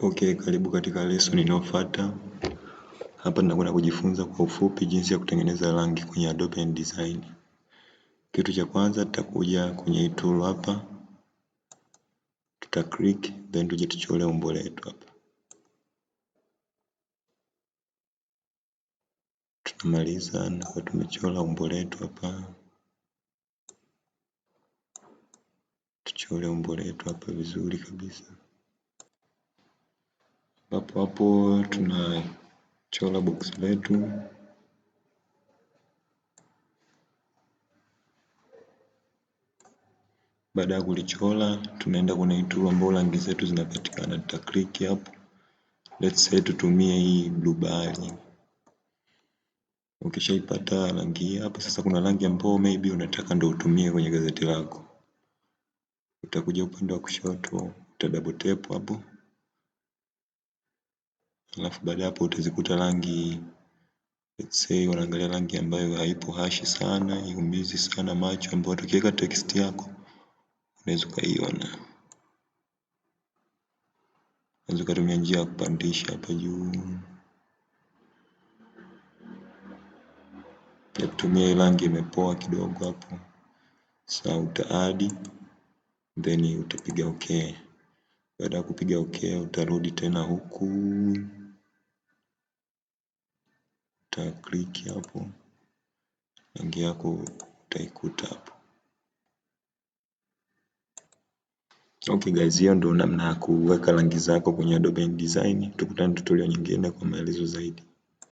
Okay, karibu katika lesson inayofuata. Hapa tunakwenda kujifunza kwa ufupi jinsi ya kutengeneza rangi kwenye Adobe InDesign. Kitu cha kwanza tutakuja kwenye hii tool hapa, tuta click then tuje tuchore umbo letu hapa. Tunamaliza na kwa tumechora umbo letu hapa, tuchore umbo letu hapa vizuri kabisa. Hapo hapo tunachora box letu. Baada ya kulichora tunaenda kwenye hii tool ambayo rangi zetu zinapatikana, tuta click hapo. Let's say tutumie hii blue bahari. Ukishaipata rangi hii hapa, sasa kuna rangi ambayo maybe unataka ndio utumie kwenye gazeti lako. Utakuja upande wa kushoto, uta double tap hapo. Alafu baada hapo utazikuta rangi, let's say unaangalia rangi ambayo haipo hashi sana, haiumizi sana macho, ambayo tukiweka text yako unaweza ukaiona. Unaweza ukatumia njia ya kupandisha hapa juu, ya kutumia hii rangi imepoa kidogo hapo. Sasa uta add then utapiga okay. Baada ya kupiga okay utarudi tena huku, uta click hapo, rangi yako utaikuta hapo. Okay guys, hiyo ndio namna ya kuweka rangi zako kwenye Adobe InDesign. Tukutane tutorial nyingine kwa maelezo zaidi.